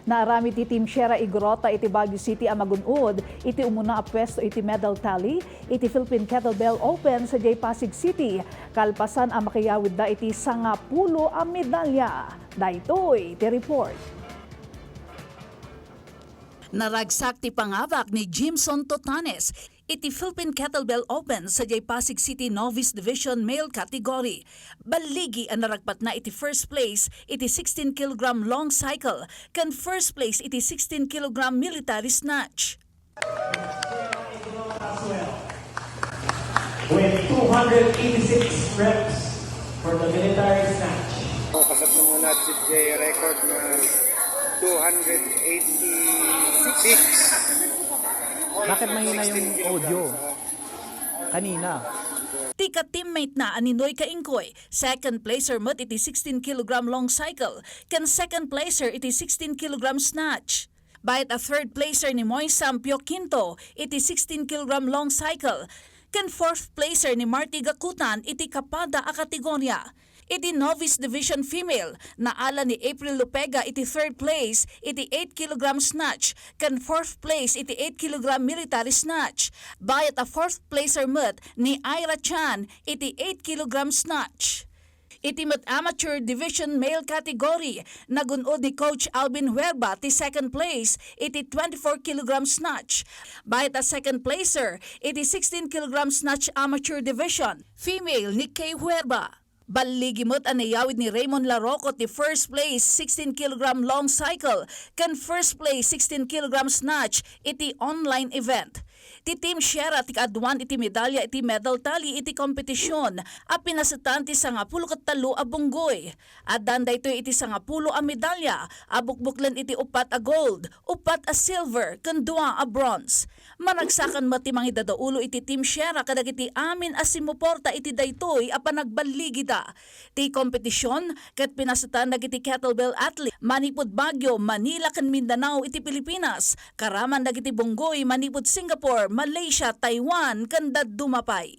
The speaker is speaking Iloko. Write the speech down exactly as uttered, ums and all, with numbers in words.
Naaramid ti Team Sierra Igorota iti Baguio City a magun-od iti umuna a puesto iti medal tally iti Philippine Kettlebell Open sadiay Pasig City, kalpasan a makayawidda iti sangapulo a medalya. Daytoy ti report. Naragsak ti pangabak ni Jimson Totanes iti Philippine Kettlebell Open sadiay Pasig City Novice Division Male Category. Balligi a naragpatna iti first place iti sixteen kilogram long cycle ken first place iti sixteen kilogram military snatch. With two hundred eighty-six reps for the military snatch. Kasat na muna si J record na two hundred eighty-six. Bakit mahina yung audio? Kanina. Ti ka-teammate na a ni Noy Kaingkoy, second placer met iti sixteen kilogram long cycle, ken second placer iti sixteen kilogram snatch. Bayat a third placer ni Moy Sampio Quinto iti sixteen kilogram long cycle, ken fourth placer ni Marty Gakutan iti kapada a kategoria. Iti novice division female, naala ni April Lupega iti third place iti eight kilogram snatch, ken fourth place iti eight kilogram military snatch. Bayat a fourth placer met ni Ira Chan iti eight kilogram snatch. Iti met amateur division male category, nagun-od ni Coach Alvin Huerba ti second place iti twenty-four kilogram snatch. Bayat a second placer iti sixteen kilogram snatch amateur division, female ni Kay Huerba. Balligi met a nayawid ni Raymond Laroco ti first place sixteen kilogram long cycle ken first place sixteen kilogram snatch iti online event. Ti Team Sierra ti kaaduan iti medalya iti medal tally iti kompetisyon a pinasetan ti sangapulo ket tallo a bunggoy. Addan daytoy iti sangapulo a medalya a bukbuklen iti uppat a gold, uppat a silver, ken dua a bronze. Managsakan met ti mangidadaulo iti Team Sierra kadagiti amin a simmuporta iti daytoy a panagballigida. Ti kompetisyon ket pinasetan dagiti kettlebell athlete manipud Baguio, Manila, ken Mindanao iti Pilipinas, karaman dagiti bunggoy manipud Singapore, Malaysia, Taiwan, ken dadduma pay.